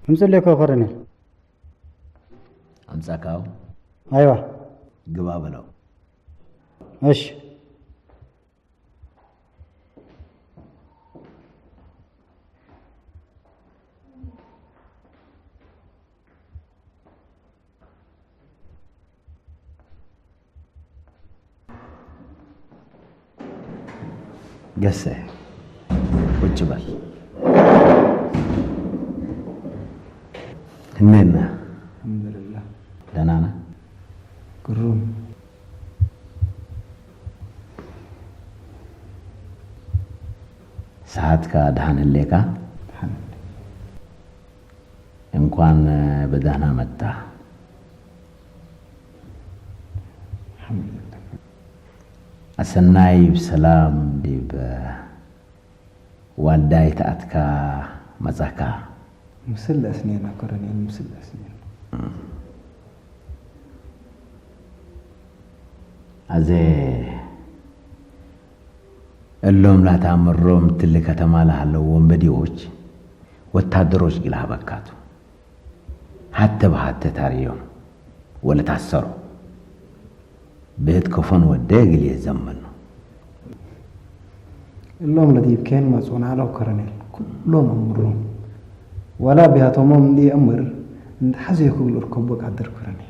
ምጽለይ ኮረኔል። ኣምጻካው ኣይዋ። ግባ በለው። እሺ። ገሰ ቁጭ በል። እንዴት ነህ? አልሐምዱሊላህ። ደህና ነህ? ግሩም። ሰዓትካ ደሓን ህሌካ? ደሓን። እንኳን ብደህና መጣ። አልሐምዱሊላህ። ኣሰናይ ብሰላም ዲብ ዋልዳይ ተኣትካ መጻካ? ምስል አስኔና ኮረኔል ምስል አስኔና። ኣዜ እሎም ላታ ምሮም ትል ከተማ ለሃለው ወንበዴዎች ወታደሮች ግላ ሀበካቱ። ሀተ በሀተ ታርዮም ወለ ታሰሮ። ብህት ከፎን ወደ እግል የዘመኑ። እሎም ለዲብ ኬን መጹን አለው ኮረኔል። ኩሎም እምሮም ወላ ቢያቶሞም እንዲ እምር እንዲ ሐዘ የኩግል እርከቦ ቃድር ኮረኔል።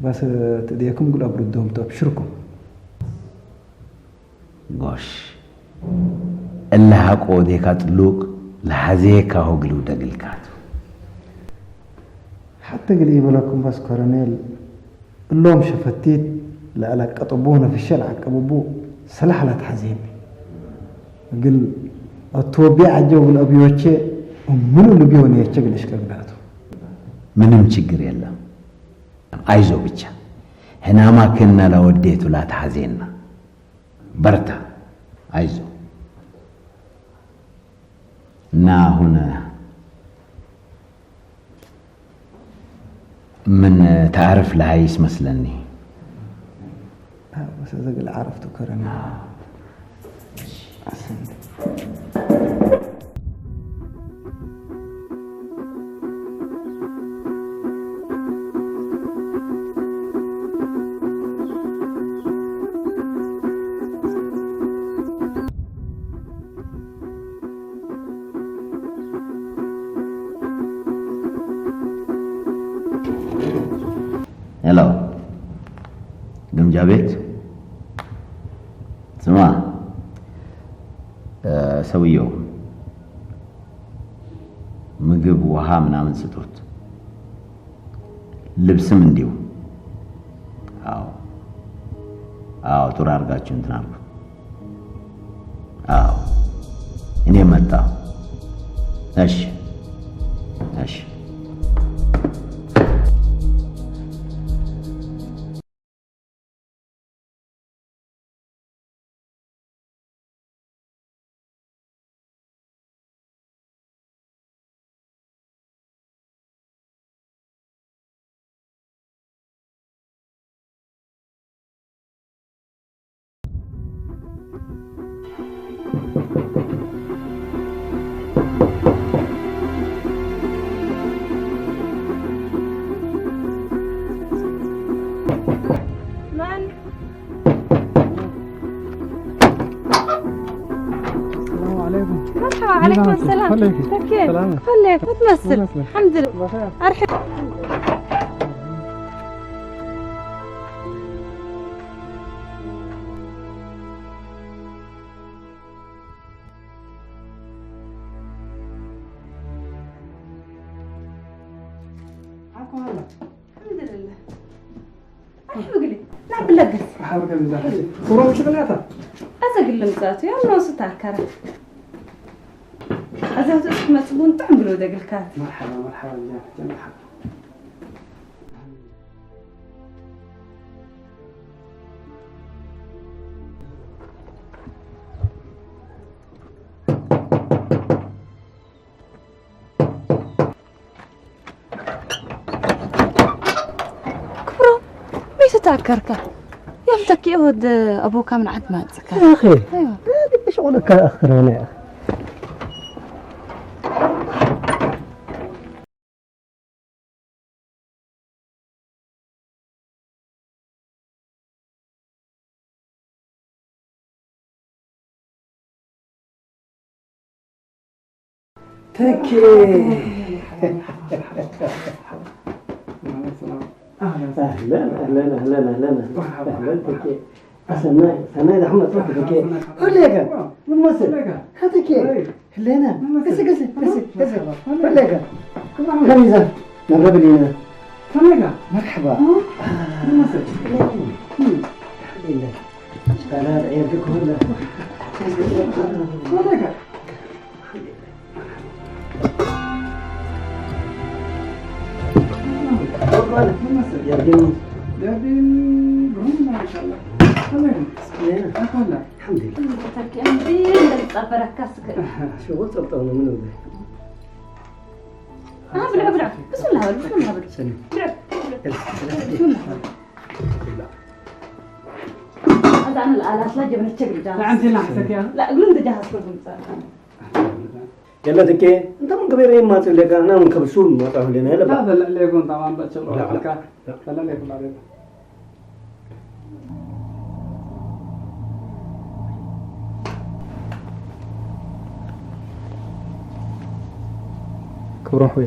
በስ ትእድየኩም ግል አብርዶም ተብሽርኩም። ጎሽ እለ ሀቆ ዴካ ጥሉቅ ለሐዜካ ሆግል ውደግልካቱ። ሐተ ግል ኢበለኩም በስ ኮረኔል እሎም ሸፈቲት ለአለቀጥቡ ነፍሸ ለዐቀብቡ ሰላሕ ለትሐዜኒ። እግል አቶብያ ዐጀው እግል አብዮቼ እምኑ ልብዮ ነየቼ እግል እሽቀግዳቱ። ምንም ችግር የለም። አይዞ ብቻ ህናማ ክነ ለወዴቱ ላትሐዜና። በርታ። አይዞ። እና አሁን ምን ተዓርፍ ለሃይስ መስለኒ። ወሰዘግል ዓረፍቱ ከረኒ። አሰንድ። ሄሎ፣ ግምጃ ቤት። ስማ፣ እ፣ ሰውየው ምግብ፣ ውሃ ምናምን ስጡት። ልብስም እንዲሁ። አዎ፣ አዎ፣ ጥሩ አድርጋችሁ እንትን አድርጉ። አዎ፣ እኔ መጣሁ። እሺ፣ እሺ። መን? ሰላም ዓለይኩም። መርሓባ፣ ዓለይኩም ሰላም። ሰላም። ከመይኪ? ተኪኤ፣ ሰላም። ከመይ ትመስል? ይመስል። ኣልሓምዱሊላህ። ኣርሒ- ኣልሓምዱሊላህ። ኣርሒ ብግሊ፣ ና ብለገስ። ሓብር ከም ዝዛሓሲ። ቁሮም ሽግላታ። ኣዘ ግልምጻቱ፣ ያው ነው ስታከረ። ኣዘ ትመጽቡን ጥዕም ብሎ ደግልካት። መርሓባ፣ መርሓባ፣ ጃ፣ ጃ፣ መርሓባ። ክብሮ፣ መይተ ተኣከርካ? ያም ተኪኤ ወድ ኣቦካ ምን ዓድ ማጽካ? يا أخي أيوة. هذه شغلك أخر هنا يا أخي. ተኪ። أهلا، أهلا، أهلا، أهلا، أهلا، أهلا، تكي. ሰናይ፣ ሰናይ ዳሕመ ጽሑፍ ተኪ። ሁሌ ከ፣ ምን መስል? ተኪ። ህሌና፣ ገሲ፣ ገሲ፣ ገሲ፣ ገሲ። ሁሌ ከ። ከሚዛ፣ መረብ ሊና። ከመይካ? መርሐባ። ምን መስል? አልሐምዱሊላህ። ሰላም፣ ዒድ ኩለ። ከመይካ? ብልዕ፣ ብልዕ። ብስምላህ በሉ፣ ብስምላህ በሉ። ብልዕ። ብስምላህ በሉ። እዛ ኣነ ለኣላትላ ጀበነቸ ግርጃ። لا، أنت لا حسك يا. لا، قلنا دجاها سكر بمصار. የለ ትኬ፣ እንተ ምን ገበሬ የማጽእ ለካ፣ እና ምን ከብሱ ማጻ ሁሌና የለባ። لا، لا، لا، يكون طبعًا بتشغل لا، لا. لا، لا، لا، لا. ክብሮም ሆይ፣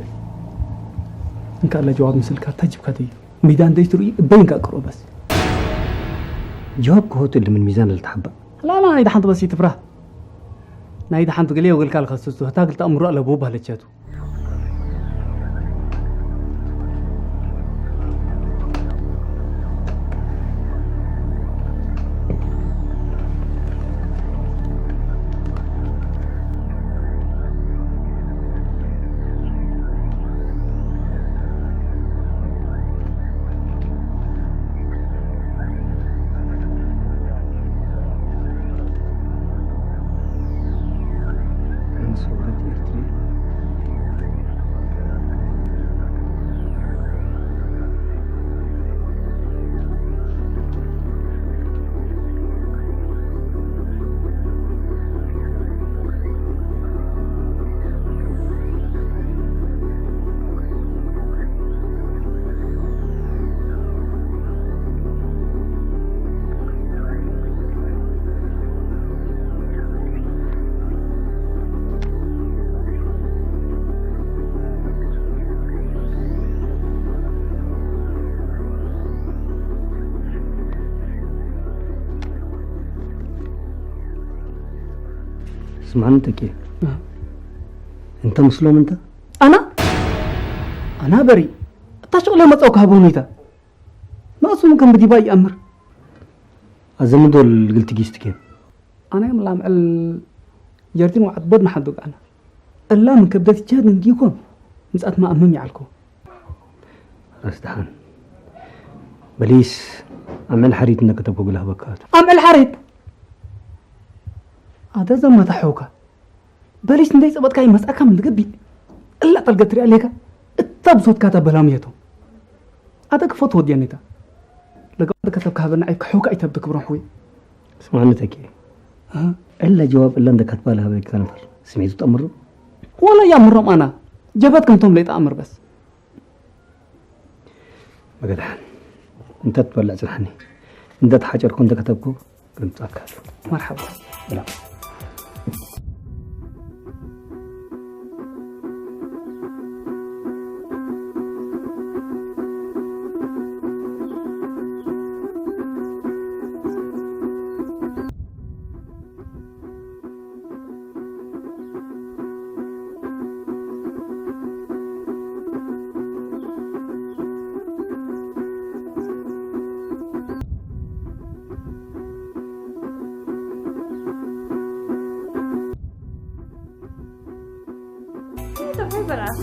እንካ ለጀዋብ ምስልካ ተጅብካ ተይ። ሚዛን ዘይትርኢ እበይ እንካ ቅሮ በስ። ጀዋብ ክሆትል ምን ሚዛን ልትሓባ። ላላ ናይ ደሓንቱ በስ ይትፍራ። ናይ ደሓንቱ ገለ የወገልካ ልኸስሱ፣ ህታ ግልታ እምሮ ኣለቡ ባህለቸቱ። ስማዕኒ ተኪ። እ። እንተ ምስሎም እንተ? ኣና? ኣና በሪ። እታ ሸቕለ መጸው ካብ ሁኔታ። ንኣሱም ከም ብዲባ ይኣምር። ኣዘምዶ ልግልቲ ጊስት ኬን። ኣና የም ላምዕል ጀርቲን ወዓት ቦድ ንሓዱ ጋና። እላ ምን ከብደት ጀድ እንዲኮን ምጻት ማእመም ይዓልኮ። ራስ ደሓን። በሊስ ኣምዕል ሓሪት እንደ ከተብኮ ግላ ህበካቱ። ኣምዕል ሓሪት? ኣደ ዘማታ ሐውካ። በሊስ እንደይ ጸበጥካ ይመጻካ ምን ትገቢ? እላ ጠልገት ትሪኣ ሌካ። እታ ብሶትካ ተበላም የቶ። ኣደ ክፈት ወዲያ ኔታ። ለጋ ከተብካ ሃበና ኣይካ ሐውካ ይተብድ ክብሮም ሑይ። ስማዕኒ ተኪ። እ? እላ ጀዋብ እላ እንደ ከትባል ሃበ ይከነፈር። ስሜቱ ጠምሩ? ወላ ያምሮም ኣና። ጀበት ከምቶም ለይጣ ኣምር በስ። መገድሓን። እንተ ትበልዕ ጽንሓኒ። እንተ ተሓጨርኩ እንተ ከተብኩ ክምጻካ። መርሓባ። ሰላም።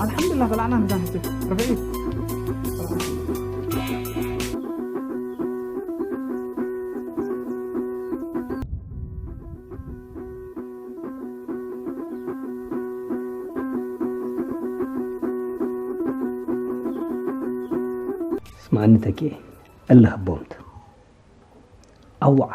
ኣልሓምዱሊላህ በላዕና ንዛን ህዝቢ ርብዒ። ስማዕኒ ተኪኤ፣ እለ ህቦምት ኣዋዓ